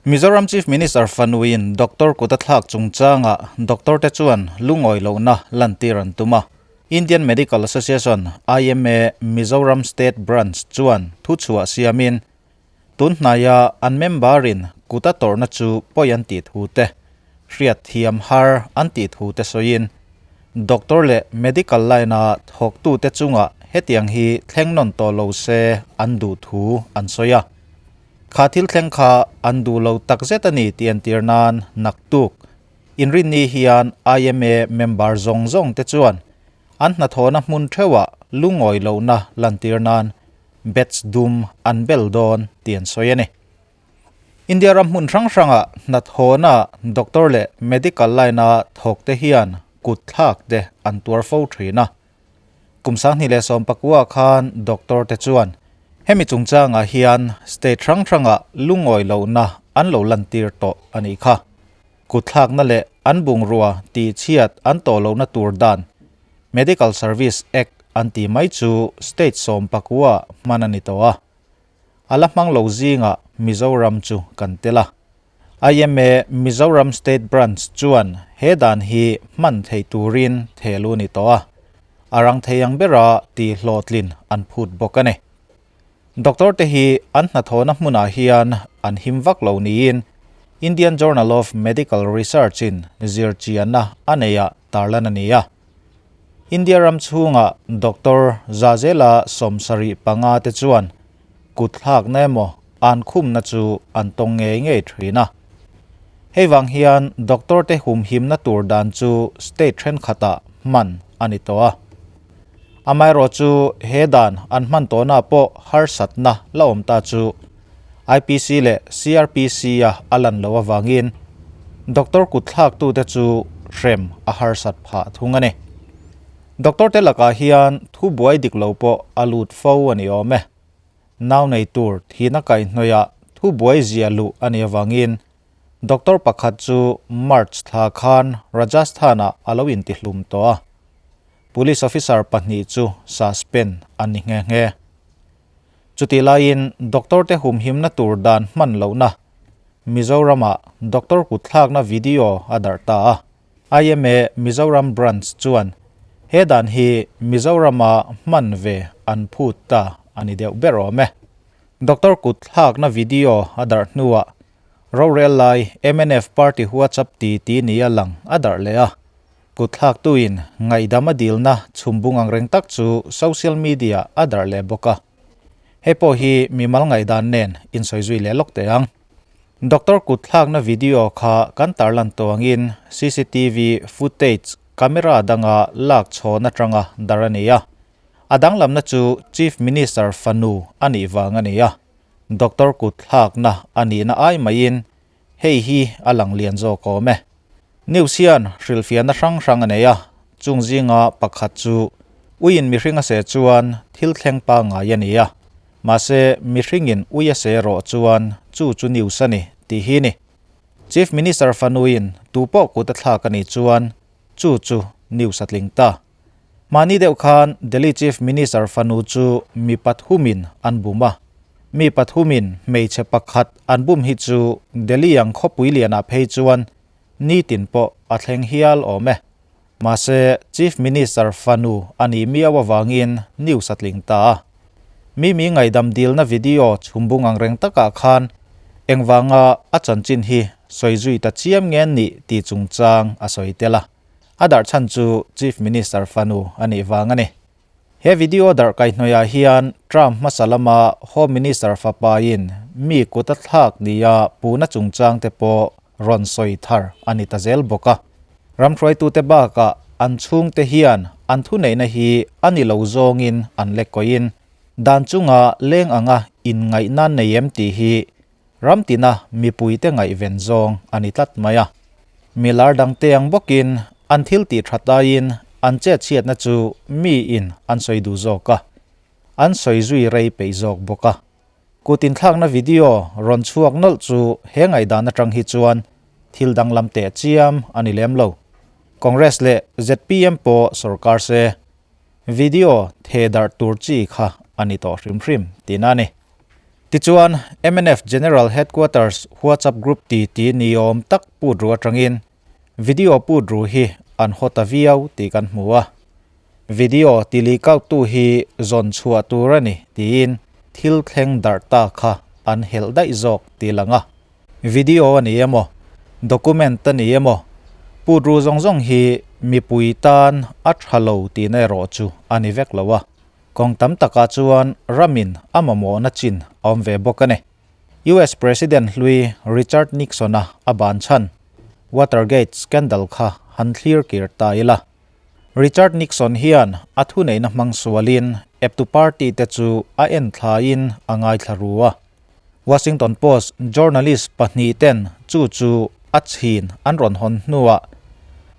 Mizoram Chief Minister fanuin Doctor kut a thlak chungchangah doctor te chuan lungawi lohna lantir an tum a. Indian Medical Association, IMA, Mizoram State Branch chuan thuchhuah siamin tun hnaia an member-in kut a tawrhna chu pawi an tih thu te, hriat thiam har an tih thu te sawiin doctor leh medical line-a thawktute chungah hetiang hi thleng nawn tawh lo se an duh thu an sawi a. Kha thil thleng kha an duh lo takzet a ni tih entir nan naktuk Inrinni hian IMA member zawng zawng te chuan an hnathawhna hmun theuhah lungawi lohna lantir nan bets dum an bel dawn tih an sawi a ni. India ram hmun hrang hrangah hnathawhna doctor leh medical line-a thawk te hian kut thlak te an tuar fo thin a. Kum 2019 khan doctor te chuan hemi chungchangah hian state hrang hrangah lungawi lohna an lo lantir tawh a nih kha. Kutthlakna leh an bungrua tihchhiat an tawh lohna tur dan Medical Service Act an tih mai chu state 19 hman a ni tawh a. A la hmang lo zingah Mizoram chu kan tel a. IMA Mizoram State Branch chuan he dan hi hman thei turin thehlu ni tawh a, a rang thei ang bera ti hlawhtlin an phut bawk a ni. Doctor te hi an hnathawhna hmunah hian an him vak lo niin Indian Journal of Medical Research in zirchianna a neihah tarlan a ni a. India ram chhunga Doctor Zazela 75 te chuan kut thlakna emaw an khumna chu an tawng ngei ngei thin a. Hei vang hian doctor te humhimna tur dan chu state thenkhatah hman a ni tawh a. Amaherawhchu he dan an hman tawhna pawh harsatna la awm ta chu IPC leh CrPC a a lan loh avangin doctor kut thlaktute chu hrem a harsat phah thung a ni. Doctor te lakah hian thu buai dik lo pawh a lut fo a ni awm e. Nau nei tur thihna kaihhnawihah thu buai zia luh a nih avangin doctor pakhat chu March thla khan Rajasthan-ah a lo intihlum tawh a. Police officer pahnih chu suspend an ni nghe nghe. Chutih laiin doctor te humhimna tur dan hman lohna Mizoram-ah doctor kutthlakna video a darh ta a. IMA Mizoram Branch chuan he dan hi Mizorama hman ve an phut ta a ni deuh ber awm e. Doctor kut thlakna video a darh hnuah rorel lai mnf party WhatsApp ti ti nia lang a darh leh a. Kut thlaktuin ngaihdam a dilna chhumbung ang reng tak chu social media a darh leh bawk a. Hei pawh hi mimal ngaihdan nen insawi zui leh lawk teh ang. Doctor kut thlakna video kha kan tarlan tawh angin cctv footage camera danga lak chhawn atanga dar a ni a. A danglamna chu Chief Minister fanu a nih vang a ni a. Doctor kut thlakna a nihna ai maiin hei hi a lang lian zawk awm e. News hian hrilhfiahna hrang hrang a nei a, chung zinga pakhat chu uiin mihring a seh chuan thil thleng pangngai a ni a. Mahse, mihringin ui a seh rawh chuan chu chu news a ni tih hi ni. Chief Minister fanuin tu pawh kut a thlak a nih chuan chu chu news a tling ta. Mahni deuh khan Delhi Chief Minister fanu chu mi pathumin an bum a. Mi pathumin hmeichhe pakhat an bum hi chu Delhi ang khawpui lianah phei chuan nitin pawh a thleng hial awm e. Mahse, Chief Minister fanu a nih miau avangin news a tling ta a. Mimi ngaihdam dilna video chhumbung ang reng takah khan engvanga a chanchin hi sawi zui ta chiam nge nih tih chungchang a sawi tel a. A darh chhan chu Chief Minister fanu a nih vang a ni. He video darh kaihhnawihah hian Trump hmasa lama Home Minister fapain mi kut a thlak nia puhna chungchang te pawh rawn sawi thar a ni ta zel bawk a. Ramhruaitute bakah an chhungte hian an thuneihna hi a ni lo zawngin an lek kawiin dan chunga leng anga inngaihna nei em tih hi ram tina mipuite ngaihven zawng a ni tlat mai a. Milar dangte ang bawkin an thil tih that aiin an chetchhiatna chu miin an sawi duh zawk a, an sawi zui rei peih zawk bawk a. Kut inthlakna video rawn chhuak nawlh chu he ngaihdan atang hi chuan thil danglam teh chiam a ni lem lo. Congress leh zpm pawh sorkar se video theh darh tur chi kha a ni tawh hrim hrim tihna a ni. Tichuan, mnf General Headquarters WhatsApp group titi ni awm tak put ru atangin video put ru hi an haw ta viau tih kan hmu a. Video ti leak out tu hi zawn chhuah tur a ni tiin thil thleng darh ta kha an helh daih zawk tih lang a. Video a ni emaw, document a ni emaw, put ru zawng zawng hi mipui tan a tha lo tihna erawh chu a ni vek lo a. Kawng tam takah chuan ramin a mamawhna chin a awm ve bawk a ni. US President hlui Richard Nixon-a a ban chhan Watergate scandal kha han thlir kir ta ila. Richard Nixon hian a thuneihna hmang sualin eptu party te chu a en thlaiin a ngaithla ru a. Washington Post journalist pahnih ten chu chu a chhin an rawn hawn hnuah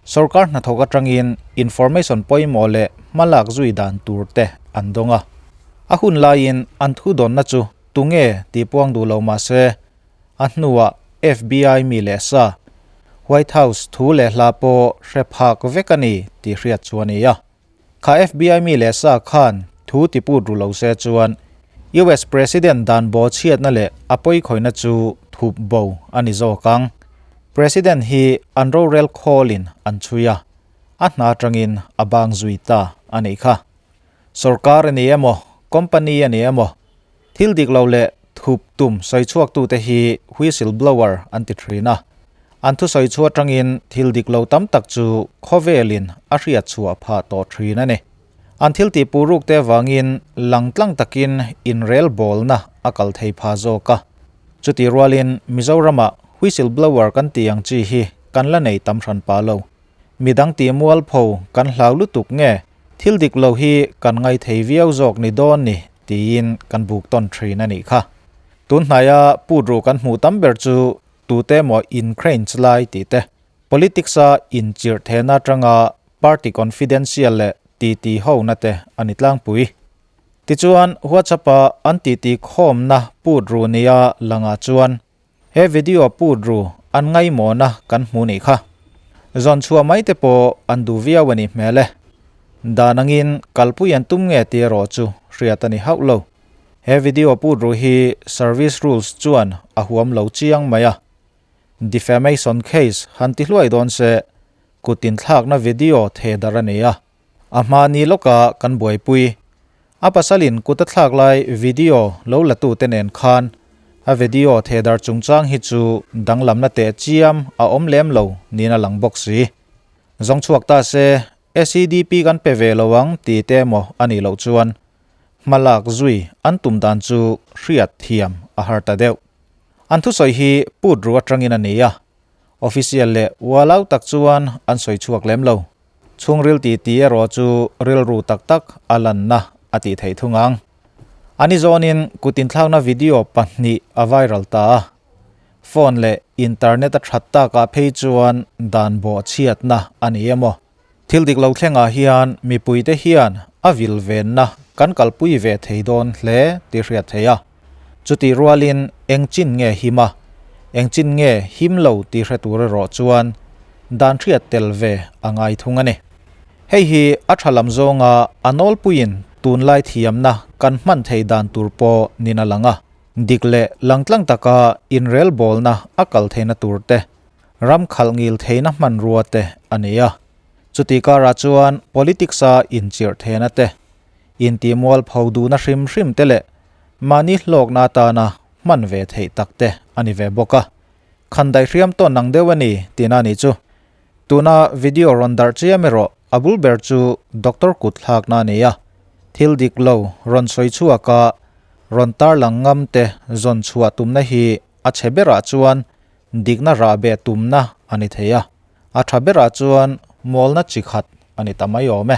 sorkar hnathawk atangin information pawimawh leh hmalak zui dan tur te an dawng a. A hun laiin an thu dawnna chu tunge tih puang duh lo mah se a hnuah FBI mi leh sa White House thu leh hla pawh hre phak vek a ni tih hriat chu a ni a. Kha FBI mi leh sa khan thu ti put ru lo se chuan US President dan bo chhiatna leh a pawikhawihna chu thup bo a ni zawk ang. President hi an rorel khawlin an chhui a, a hna atangin a bang zui ta a nih kha. Sorkar a ni emaw, company a ni emaw, thil dik lo leh thup tum sawi chhuaktute hi whistle blower an ti thin a. An thusawi chu atangin thil dik lo tam tak chu khawvelin a hriat chhuah phah tawh thin a ni. An thil tih puh ruk te avangin langtlang takin inrel bawlna a kal thei pha zawk a. Chutih rualin Mizoramah whistle blower kan tih ang chi hi kan la nei tam hran pah lo. Midang tih mualpho kan hlau lutuk nge thil dik lo hi kan ngai thei viau zawk ni dawn ni tiin kan buk tawn thin a nih kha. Tunhnaia put ruh kan hmuh tam ber chu Tute emaw in-crange lai tih te, politics-a inchirh thehna atanga party confidential leh titi hona te a ni tlangpui. Tichuan, WhatsApp-a an titi khawmna put ru nia langah chuan he video put ru an ngaimawhna kan hmu nih kha. Zawn chhuah mai te pawh an duh viau a nih hmel e. Dan angin kalpui an tum nge tih erawh chu hriat a ni hauh lo. He video put ru hi service rules chuan a huam lo chiang mai a. Defamation case han ti hluai dawn se, kut inthlakna video theh darh a ni a. A hma ni lawka kan buaipui. A pasalin kut a thlak lai video lo la tute nen khan a video theh darh chungchang hi chu danglamna teh chiam a awm lem lo niin a lang bawk si. Zawng chhuak ta se, SEDP kan pe ve lo ang ti te emaw a nih loh chuan Hmalak zui an tum dan chu hriat thiam a har ta deuh. An thusawi hi put ru atangin a ni a, official leh ualau tak chuan an sawi chhuak lem lo. Chhungril ti ti erawh chu rilru tak tak a lanna a tih theih thung ang. Ani zawnin kut inthlakna video pahnih a viral ta a, phone leh internet a that takah phei chuan dan bawh chhiatna a ni emaw Thil dik lo thlengah hian mipuite hian a vil venna kan kalpui ve thei dawn hle tih hriat theih a. Chutih rualin eng chin nge him a, eng chin nge him lo tih hre tur erawh chuan dan hriat tel ve a ngai thung a ni. Hei hi a tha lam zawnga a nawlpuiin tunlai thiamna kan hman thei dan tur pawh nin a lang a, dik leh langtlang taka inrelbawlna a kal theihna tur te Ram khalh ngil theihna hmanrua te a ni a. Chuti karah chuan politics-a inchirh thehna te, intihmual pho duhna hrim hrim te leh mahni hlawkna atana hman ve theih tak te a ni ve bawk a. Khan daihriam tawn ang deuh a ni tihna a nih chu. Tuna video rawn darh chiam erawh a bul ber chu doctor kut thlakna a ni a. Thil dik lo rawn sawi chhuaka rawn tarlang ngam te zawn chhuah tumna hi a chhe berah chuan Dikna rahbeh tumna a ni thei a, a tha berah chuan mawlna chi khat a ni ta mai awm e.